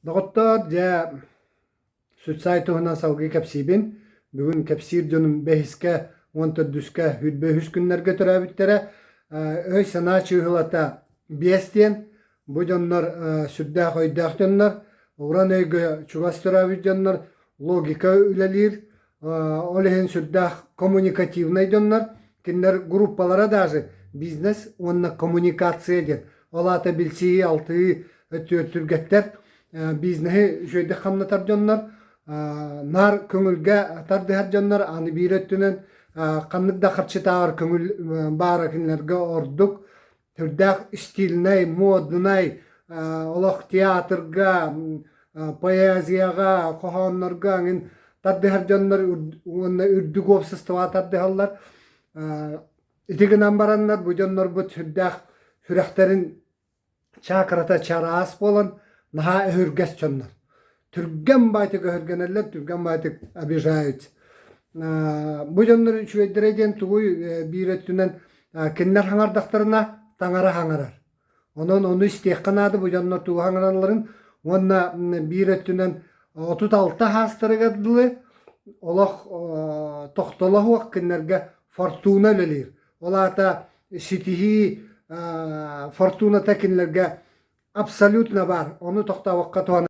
Доҕоттоор, дьэ, Суцай туһунан салгыы кэпсиибин. Бүгүн кэпсиир дьонум бэһискэ, 14-үскэ, 23 күннэргэ төрөөбүттэрэ. Өй-санаа чыыһылата биэс диэн. Бу дьоннор сүрдээх өйдөөх дьоннор, уран өйгө чугас төрөөбүт дьоннор, логика үлэлиир, Ол иһин сүрдээх коммуникативнай дьоннор, кинилэр группалара даже бизнес уонна коммуникация диэн. Ол аата билсии, алтыһыы түргэттэр, бизнеһи үчүгэйдик хамнатар дьоннор, наар көҥүлгэ тардыһар дьоннор, аны биир өттүнэн ханнык да харчытааҕар көҥүл баара кинилэргэ ордук. Сүрдээх стильнай, моднай, олох театрга, поэзияҕа, хоһооннорго эҥин тардыһар дьоннор уонна үрдүк уопсастыбаҕа тардыһаллар. Ити гынан бараннар бу дьоннорбут сүрдээх сүрэхтэрин чакрата чараас буолан наһаа өһүргэс дьоннор. Түргэн баайтык өһүргэнэллэр, түргэн баайтык обижают. Бу дьоннор үчүгэйдэрэ диэн тугуй биир өттүнэн кинилэр хаҥардахтарына таҥара хаҥарар. Онон ону истиэххэ наада бу дьоннор тугу хаҥаралларын уонна биир өттүнэн 36 хаастарыгар дылы олох тохтоло суох кинилэргэ фортуна үлэлиир. Ол аата ситиһии фортуната кинилэргэ абсолютно баар. Ону тохтообокко туһана.